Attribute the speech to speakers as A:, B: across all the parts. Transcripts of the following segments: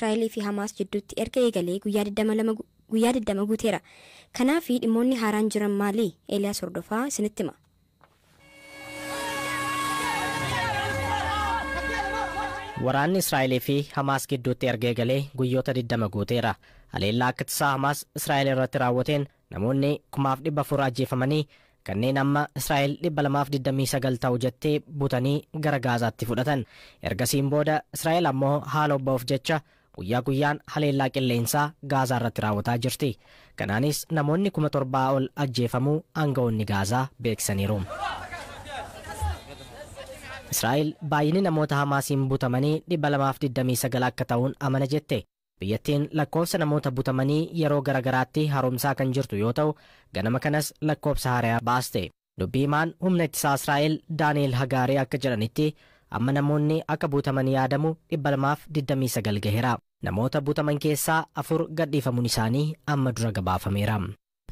A: Israa'elii fi Hamaas jidduutti erga eegalee guyyaa 20 guuteera. Kanaaf dhimmoonni haaraan jiran maali? Eeliyaas Hordofaa isinitti hima.
B: Waraanni Israa'elii fi Hamaas gidduutti erga eegalee guyyoota 20 guuteera. Haleellaa akka tasaa Hamaas Israa'el irratti raawwateen namoonni 4,400 ajjeefamanii kanneen amma Israa'el 229 ta'u jettee butanii gara Gaazaatti fudhatan. Ergasiin booda Israa'el ammoo haala obba'uuf jecha guyyaa guyyaan haleellaa qilleensaa Gaazaa irratti raawwataa jirti. Kanaanis namoonni 7,000 ol ajjeefamuu aangawoonni Gaazaa beeksisaniiru. Israa'el baay'inni namoota Hamaasiin butamanii 229 akka ta'uun amana jette. Biyyattiin lakkoofsa namoota butamanii yeroo garagaraatti haaromsaa kan jirtu yoo ta'u, ganama kanas lakkoofsa haaraa baaste. Dubbii himaan humna ittisaa Israa'el Daani'el Hagaarii akka jedhanitti amma namoonni akka butaman yaadamu 229 gaheera. Namoota butaman keessaa 4 gadhiifamuun isaanii amma dura gabaafameera.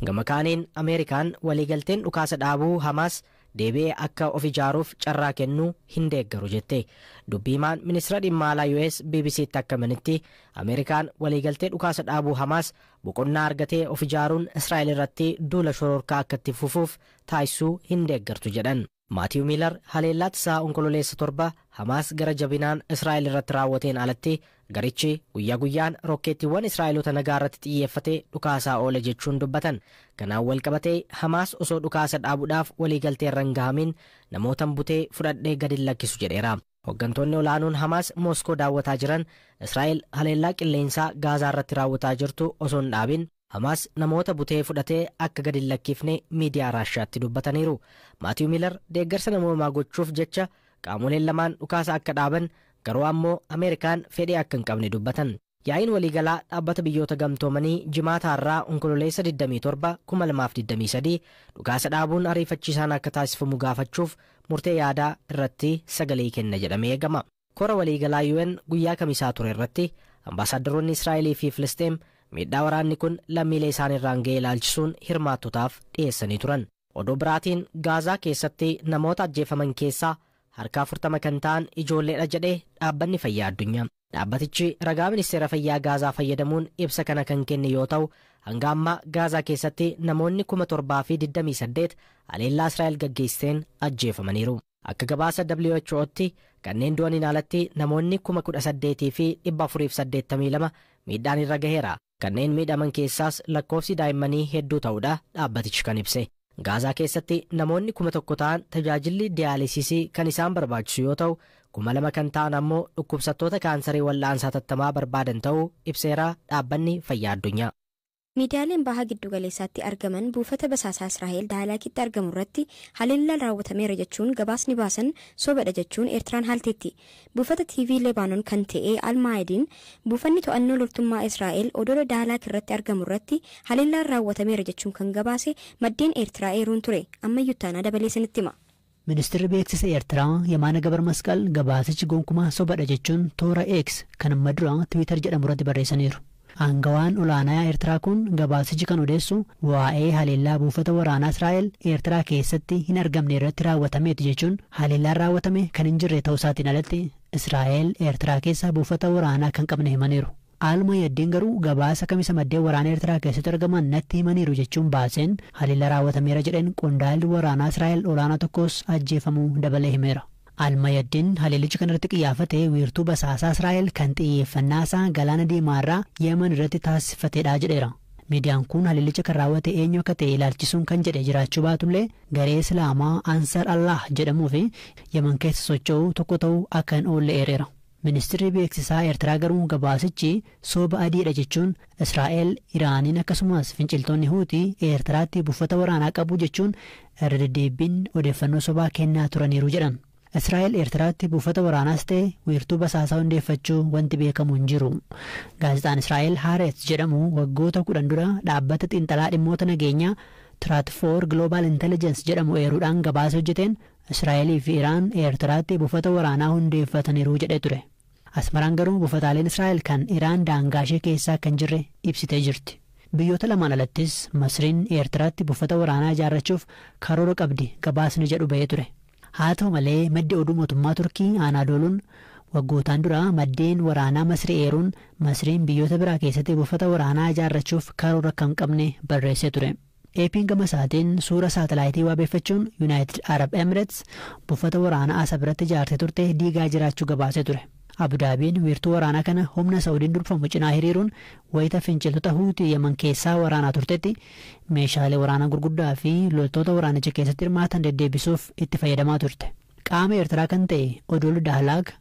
B: Gama kaaniin Ameerikaan waliigalteen dhukaasa dhaabuu Hamaas deebi'ee akka of ijaaruuf carraa kennuu hin deeggaru jette. Dubbii himaan ministeera dhimma alaa US BBC'tti akka himanitti Ameerikaan waliigaltee dhukaasa dhaabuu Hamaas boqonnaa argatee of ijaaruun Israa'el irratti duula shororkaa akka itti fufuuf taasisuu hin deeggartu jedhan. Maatiiw Miilar haleellaa tasaa onkololeessa 7 Hamaas gara jabinaan Israa'el irratti raawwateen alatti garichi guyyaa guyyaan rokkeettiiwwan Israa'eloota nagaa irratti xiyyeeffatee dhukaasaa oole jechuun dubbatan. Kanaan wal qabatee Hamaas osoo dhukaasa dhaabuudhaaf waliigaltee irra hin gahamin namootan butee fudhadhee gadi hin lakkisu jedheera. Hooggantoonni olaanoon Hamaas Mooskoo daawwataa jiran Israa'el haleellaa qilleensaa Gaazaa irratti raawwataa jirtu osoo hin dhaabin Hamaas namoota butee fudhatee akka gadi hin lakkifne miidiyaa Raashiyaatti dubbataniiru. Maatiiw Miilar deeggarsa namoomaa gochuuf jecha qaamoleen lamaan dhukaasa akka dhaaban garuu ammoo Ameerikaan fedhii akka hin qabne dubbatan. Yaa'iin waliigalaa dhaabbata biyyoota gamtoomanii jimaata har'aa onkololeessa 27 2023 dhukaasa dhaabuun ariifachiisaan akka taasifamu gaafachuuf murtee yaadaa irratti sagalee kenna jedhamee eegama. Kora waliigalaa UN guyyaa kamisaa ture irratti ambaasaaddoroonni Israa'elii fi Filisxeem miidhaa waraanni kun lammiilee isaan irraan ga'e ilaalchisuun hirmaattotaaf dhiyeessanii turan. Oduu biraatiin Gaazaa keessatti namoota ajjeefaman keessaa harka 40 kan ta'an ijoolleedha jedhee dhaabbanni fayyaa addunyaa. Dhaabbatichi ragaa ministeera fayyaa Gaazaa fayyadamuun ibsa kana kan kenne yoo ta'u, hanga ammaa Gaazaa keessatti namoonni 7,028 haleellaa Israa'el gaggeessteen ajjeefamaniiru. Akka gabaasa WHO'tti kanneen du'aniin alatti namoonni 18,482 miidhaan irra gaheera. Kanneen miidhaman keessaas lakkoofsi daa'immanii hedduu ta'uudha dhaabbatichi kan ibse. Gaazaa keessatti namoonni 1,000 ta'an tajaajilli diyaalisisii kan isaan barbaachisu yoo ta'u, 2,000 kan ta'an ammoo dhukkubsattoota kaansarii wal'aansaa tattamaa barbaadan ta'uu ibseera dhaabbanni fayyaa addunyaa.
A: Miidiyaaleen baha giddu galeessaatti argaman buufata basaasaa Israa'el Dahalaakitti argamu irratti haleellaan raawwatameera jechuun gabaasni baasan sobadha jechuun Eertiraan haalteetti. Buufata TV Lebanon kan ta'e Almaayediin buufanni to'annoo loltummaa Israa'el odola Dahalaak irratti argamu irratti haleellaan raawwatameera jechuun kan gabaase maddeen Eertiraa eeruun ture. Ammayyuu taanaa dabalee sinitti hima.
C: Ministeerri beeksisa Eertiraa Yemaana Gabar Masqal gabaasichi gonkumaa sobadha jechuun toora X kan amma dura Tiwiitar jedhamu irratti barreessaniiru. Aangawaan olaanaa Eertiraa kun gabaasichi kan odeessu waa'ee haleellaa buufata waraanaa Israa'el Eertiraa keessatti hin argamne irratti raawwatameeti jechuun haleellaan raawwatame kan hin jirre ta'uu isaatiin alatti Israa'el Eertiraa keessa buufata waraanaa kan qabne himaniiru. Almayaddiin garuu gabaasa kamisa maddeen waraana Eertiraa keessatti argaman natti himaniiru jechuun baaseen haleellaa raawwatameera jedheen qondaalli waraanaa Israa'el olaanaa tokkos ajjeefamuu dabalee himeera. Almayaddiin haleellichi kan irratti qiyyaafate wiirtuu basaasaa Israa'el kan xiyyeeffannaa isaa galaana diimaarraa Yemen irratti taasifatedha jedheera. Miidiyaan kun haleellicha kan raawwate eenyu akka ta'e ilaalchisuun kan jedhe jiraachuu baatullee garee Islaamaa Ansar Allah jedhamuu fi Yemen keessa socho'u tokko ta'uu akka hin oolle eereera. Ministeerri beeksisaa Eertiraa garuu gabaasichi soba adiidha jechuun Israa'el, Iraaniin akkasumas finciltoonni Huutii Eertiraatti buufata waraanaa qabu jechuun irra deddeebiin odeeffannoo sobaa kennaa turaniiru jedhan. Israa'el Eertiraatti buufata waraanaas ta'e wiirtuu basaasaa hundeeffachuu wanti beekamu hin jiru. Gaazexaan Israa'el Haaretz jedhamu waggoota 10 dura dhaabbata xiinxalaa dhimmoota nageenyaa Stratfor Global Intelligence jedhamu eeruudhaan gabaasa hojjeteen Israa'elii fi Iraan Eertiraatti buufata waraanaa hundeeffataniiru jedhee ture. Asmaraan garuu buufataaleen Israa'el kan Iraan daangaashee keessaa kan jirre ibsitee jirti. Biyyoota lamaan alattis Masriin Eertiraatti buufata waraanaa ijaarrachuuf karoora qabdi gabaasni jedhu ba'ee ture. Haa ta'u malee maddi oduu mootummaa Turkii Anaadooluun Waggootaan dura maddeen waraanaa Masrii eeruun Masriin biyyoota biraa keessatti buufata waraanaa ijaarrachuuf karoora akka hin qabne barreessee ture. AP'n gama isaatiin suura saatalaayitii waabeeffachuun United Arab Emirates buufata waraanaa Asab irratti ijaartee turte diigaa jiraachuu gabaasee ture. Abudaabiin wiirtuu waraanaa kana humna Saawudiin durfamu cinaa hiriiruun wayita finciltoota Huutii Yaman keessaa waraanaa turtetti meeshaalee waraanaa gurguddaa fi loltoota waraanicha keessatti hirmaatan deddeebisuuf itti fayyadamaa turte. Qaama Eertiraa kan ta'e Odolli Daalaag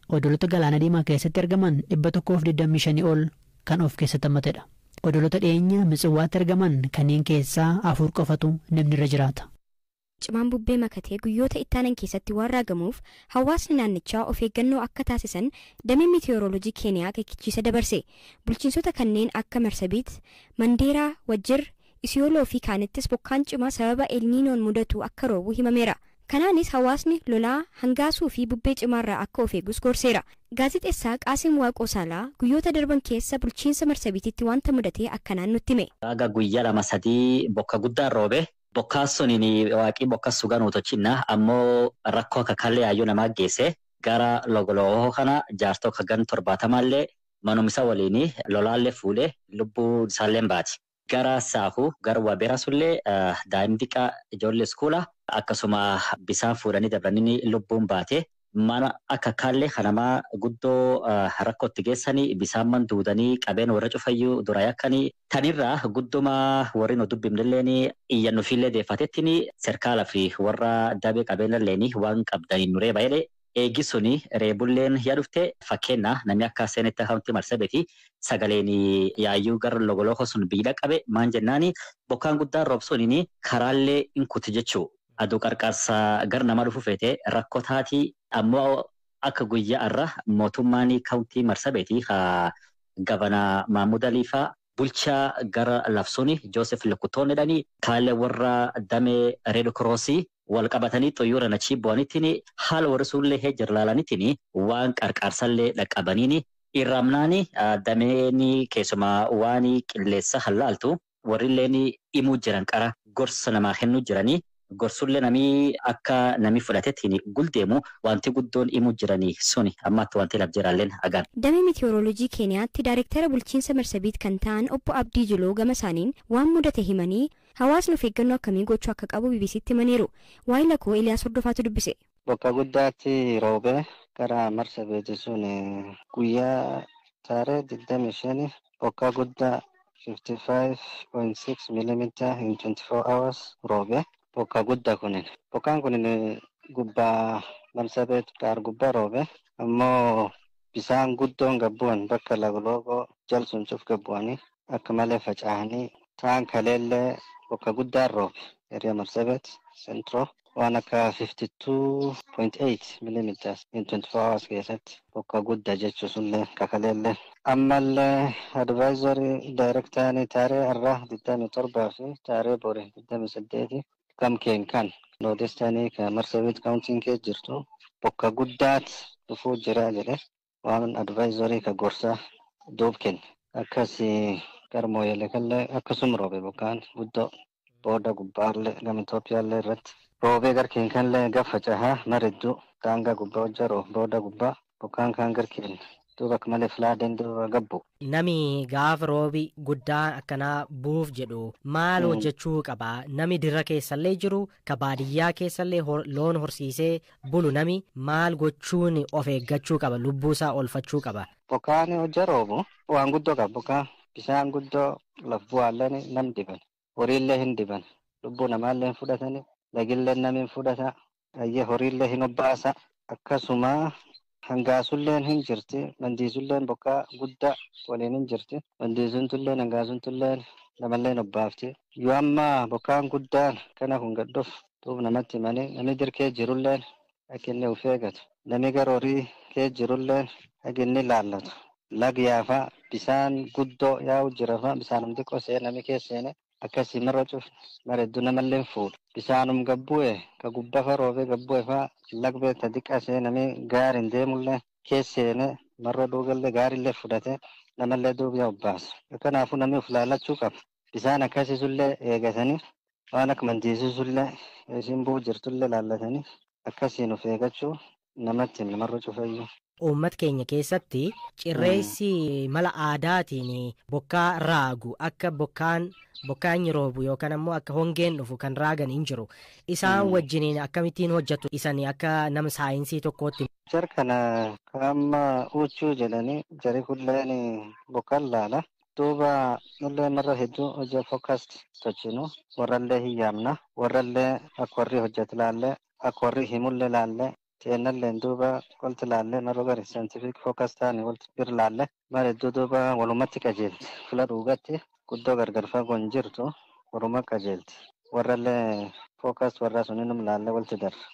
C: odolota Galaana Diimaa keessatti argaman 125 ol kan of keessatti hammatedha. Odolota dhiyeenya Mitsiwaatti argaman kanneen keessaa 4 qofatu namni irra jiraata.
A: Cimaan bubbee makatee guyyoota ittaanan keessatti waan raagamuuf hawaasni naannichaa of eeggannoo akka taasisan damee miitiyooroolojii Keeniyaa akeekkachiisa dabarse. Bulchiinsota kanneen akka Marsabiit, Mandeeraa, Wajjir, Isiyooloo fi kaanittis bokkaan cimaa sababa Elniinoon mudatu akka roobu himameera. Kanaanis hawaasni lolaa, hangaasuu fi bubbee cimaarraa akka of eegus gorseera. Gaazexeessaa Qaasim Waaqoo Saalaa guyyoota darban keessa bulchiinsa Marsabiititti wanta mudate akkanaan nutti hime.
D: Aga guyyaa 2-3 bokka guddaan roobe. Bokkaan suniin waaqii bokka suganuu tochinna ammoo rakkoo akka kallee yaayyuu namaa geesse gara logoloo kana jaartoo akka gan 70llee manumsa waliin lolaallee fuudhee lubbuu isaallee baati. Gara saakuu gara wabeera sullee daa'imni xiqqaa ijoollee iskuula akkasuma bisaan fuudhanii dabranii lubbuun baate. Mana akka kaallee kanamaa guddoo rakkootti geessanii bisaan manduudanii qabeen warra cufayyuu dura yakkanii tanirraa gudduma warri nu dubbifnelleen iyyannuufiillee deeffatettiin serkaala fi warra dabee qabeenalleen waan qabdaniin nu reeba jedhe eegi suni reebulleen yaa dhufte fakkeenna namni akka seenetti akaawuntii Marsabeeti sagaleen yaayyuu gara logoloo sun biidha qabe maan jennaani bokkaan guddaan roobsuun karaallee hin kuti jechuu. Aduu qarqarsa gara namaa dhufu feete rakkoo taatii ammoo akka guyyaa irra mootummaan kaawuntii Marsabeeti gabana Mahmud Aliifaa bulchaa gara labsuun Joosef Lekkutoon jedhanii kaalee warra damee Reed Kiroosii wal qabatanii xuyyoora nachii bu'anittiin haala warri suullee heejjir laalanitiin waan qarqarsallee dhaqqabaniin irraamnaan dameen keessumaa waan qilleessa halaaltu warrilleen himuu jiran qara gorsa namaa kennuu jiranii. Gorsullee namii akka namni fudhateetiin guldeemu wanti guddoon himuu jiranii suni ammaatti wanti laf jiraalleen agarra.
A: Damee miitiyooroolojii Keeniyaatti daayireektara bulchiinsa Marsabiit kan ta'an obbo Abdii Jiloo gama isaaniin waan mudate himanii hawaasni of eeggannoo akkamii gochuu akka qabu BBCtti himaniiru. Waa'ee lakkoo Eliyaas Hordofaatu dubbise.
E: Bakka guddaatti roobee gara Marsabiiti sun guyyaa taaree 25 bokka guddaa 55.6 millimeter in 24 hours roobee. Bokka guddaa kunin. Bokkaan kunin gubbaa Marsabeet gaar gubbaa roobe. Ammoo bisaan guddoon gabbu'an bakka lagloogoo jalsuun cuf gabbu'anii akka malee faca'anii ta'an kaleellee bokka guddaan roobe. Area Marsabeet Centro waan akka 52.8 millimeters in 24 hours keessatti bokka guddaa jechuu sunillee kakaleellee. Ammallee advisory directaanii taaree har'a 27 fi taaree bori 28 kam keen kan noodestanii kan Marsabeet kaawuntiin keessa jirtu bokka guddaat dhufuu jira jedhe waan advisory ka gorsa duub kenne. Akkasii gara Mooyyelee kallee akkasuma roobe bokkaan guddoo booda gubbaallee gama Itoophiyaallee irratti roobee gar keenkanillee gaffa cahaa maridduu daangaa gubbaa hojjaroo booda gubbaa bokkaan kaan gar keenya duuba akka malee filaadeen duuba gabbu.
B: Nami gaafa roobi guddaan akkanaa buuf jedhu maal hojjechuu qaba? Nami dirra keessallee jiru ka baadiyyaa keessallee loon horsiisee bulu nami maal gochuun of eeggachuu qaba? Lubbuusaa oolfachuu qaba.
E: Bokkaan hojja roobu waan guddoo qaba. Bokkaan bishaan guddoo laf bu'aallee nam diban. Horiillee hin diban. Lubbuu namaallee hin fudhatani. Lagillee nami hin fudhata. Ayyee horiillee hin obbaasa. Akkasuma hangaasulleen hin jirti. Mandiisulleen bokkaa guddaa waliin hin jirti. Mandiisuntulleen hangaasuntulleen namallee obbaafti. Yoo amma bokkaan guddaan kana kun gad dhufu duub namatti himanii namni dirkee jirulleen akka inni of eegatu. Namni gara horii kee jirulleen akka inni laallatu. Lag yaafaa bisaan guddoo yaa'u jira faa bisaanum xiqqoo seene namni keessa seene akkasii marra cufu mara hedduu namallee fuudha. Bisaanum gabbu'e ka gubba fa roobee gabbu'e fa lag beekta xiqqaa seene namni gaariin deemullee keessa seene marra dhugallee gaarillee fudhate namallee duub yaa obbaasa. Kanaafuu namni of laallachuu qaba. Bisaan akkasiisullee eegatanii waan akka mandiisuusullee isiin bu'u jirtullee laallatanii akkasiin of eeggachuu namatti himna marra cufayyuu.
B: Uummata keenya keessatti cirreessi mala aadaatiin bokkaa raagu akka bokkaan roobu yookaan ammoo akka hongeen dhufu kan raagan hin jiru. Isaan wajjiniin akkamittiin hojjetu isanii akka nama saayinsii tokkootti?
E: Jar kana amma huccuu jedhanii jari kulleen bokkaan laala. Duuba nullee marra hedduu hojii forecast tolchinu warrallee hin yaamna, warrallee akka warri hojjetu laallee, akka warri himullee laallee, teennalleen duuba walti laallee, marra gari scientific forecast taani walti bir laallee, mara hedduu duuba walumatti qajeelti. Fula dhugatti guddoo gargar fagoon jirtu waluma qajeelti. Warrallee forecast warra suninum laallee walti darra.